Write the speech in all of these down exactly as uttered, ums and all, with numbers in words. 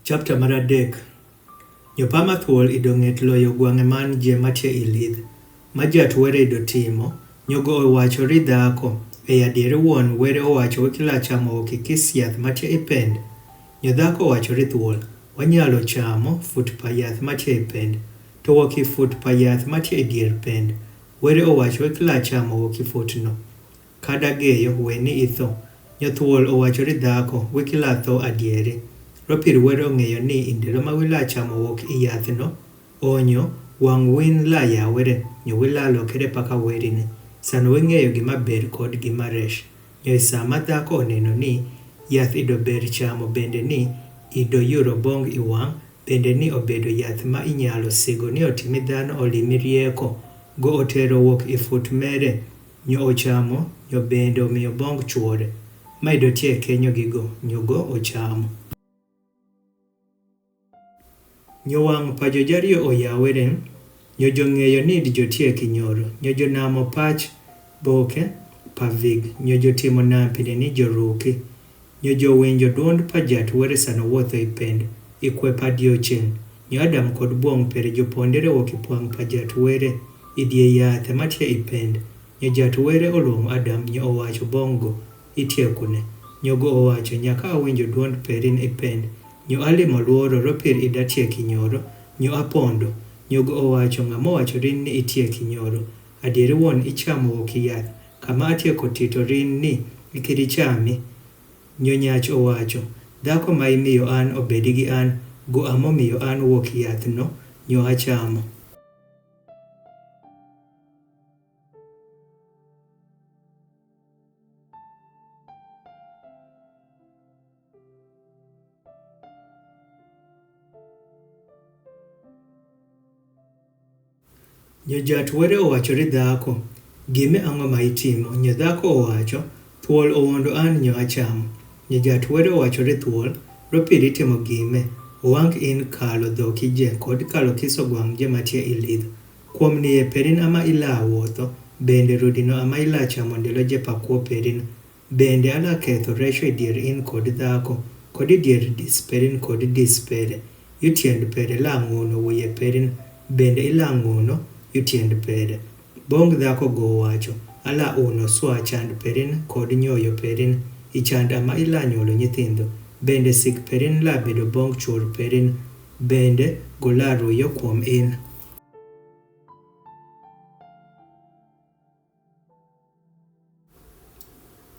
Chapter mar adek. Nyo pa ma thuol ido ng'et loyo gwang'e man je ma tye i lidh. Ma jat were ido timo, nyo go owacho ri dhako, e adieri won were owacho wek ila chamo wok i kis yath ma tye i pend. Nyo dhako owacho ri thuol, wanyalo chamo fut pa yath ma tye i pend. To wok i fut pa yath ma tye i dier pend. Were owacho wek ila chamo wok i fut no. Kada geyo weni itho. Nyo thuol owacho ri dhako, wek ila tho adieri. Ropir were ong'eyo ni i ndelo ma wila chamo wok i yath no, onyo wang' win la yawere, nyo wila lokere paka werini. Sano wing'eyo gima ber kod gima resh. Nyo i sama dhako oneno ni yath ido ber chamo bende ni ido yuro bong i wang', bende ni obedo yath ma inyalo sego ni otimi dhano olimi rieko, go otero wok i fut mere, nyo ochamo, nyo bende omiyo bong chwore. Ma ido tie kenyo gigo, nyo go ochamo. Nyo wang' pa jo jariyo oyawere, nyo jo ng'eyo ni di jo tie kinyoro, nyo jo namo pach boke pa vig, nyo jo timo nam pine ni jo ruki. Nyo jo winjo duond pa jat were sano wuotho i pend, i kwe pa diochieng'. Nyo Adam kod bwong pere jo pondere wok i pwang pa jat were, i die yathe ma tie i pend. Nyo jat were oluongo Adam, nyo owacho bong go, itie kune? Nyo go owacho, nyaka awinjo duond perin i pend. Nyo alimo luoro ropir ida tie kinyoro, nyo apondo. Nyo go owacho, ng'a mowacho rin ni itie kinyoro? Adieri won ichamo wok i yath, kama atie kotito rin ni ikiri chami. Nyo nyach owacho, dhako ma imiyo an obedi gi an, go amo miyo an wok yath no, nyo achamo. Nyo jat were owacho ri dhako, gime ang'o ma itimo? Nyo dhako owacho, thuol owondo an nyo achamo. Nyo jat were owacho ri thuol, ropir itimo gime, owang' in kalo dhoki je kod kalo kiso gwang' je ma tie i lidh. Kuom ni e perin ama ila wuotho, bende rudino ama ila chamo ndelo je pa kwo perin. Bende ala ketho resho i dier in kod dhako, kod i dier dis perin kod dis pere. Yu tiend pere la ng'uno wiye perin, bende ila ng'uno yu tiend pere. Bong dhako go wacho, ala uno swa chand perin kod nyoyo perin, i chand ama ila nyuolo nyithindo, bende sik perin la bedo bong chwor perin, bende go la ruyo kuom in.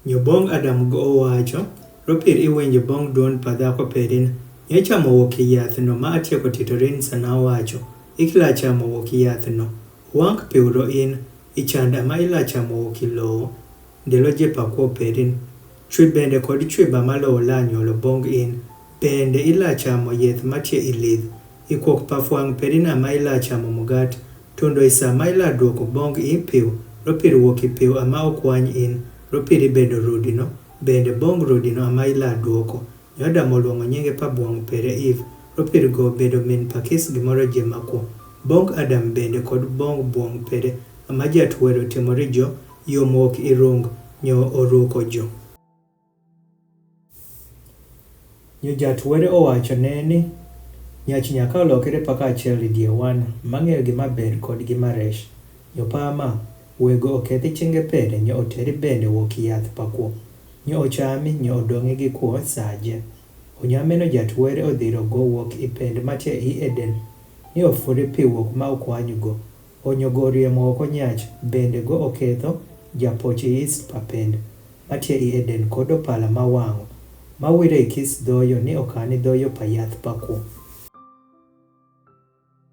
Nyo bong Adam go owacho, ropir iwinjo bong duond pa dhako perin, nyo ichamo wok i yath no ma atieko tito rin sana wacho, ikila chamo wok i yath no, wang' piwro in, i chand ama ila chamo wok i lowo, ndelo je pa kwo perin. Chwi bende kod chwi ba ma lowo la nyuolo bong in, bende ila chamo yeth ma tie i lidh, i kwok pa fwang perin ama ila chamo mugat, tundo i sa ma ila duoko bong i piw, ropir wok i piw ama okwany in, ropir ibedo rudino, bende bong rudino ama ila duoko. Nyo Adam oluongo nyinge pa bwong pere Eve, ropir go bedo min pa kis gimoro je ma kwo. Bong Adam bende kod bong bwong pere, ama jat were otimo ri jo, yom wok i rung, nyo oruko jo. Nyo jat were owacho ne ni, nyach nyaka olokere paka achiel i die wan, ma ng'eyo gima ber kod gima resh. Nyo pa ma, wego okethi chinge pere, nyo oteri bende wok i yath pa kwo. Nyo ochami, nyo odong'i gi kwo sa je. Onyo ameno jat were odhiro go wok i pend ma tie i Eden, ni ofuri pi wok ma okwanyo go. Onyo go oriemo oko nyach, bende go oketho japoch i yis pa pend ma tie i Eden kod opala ma wang'o, ma wire i kis dhoyo ni okani dhoyo pa yath pa kwo.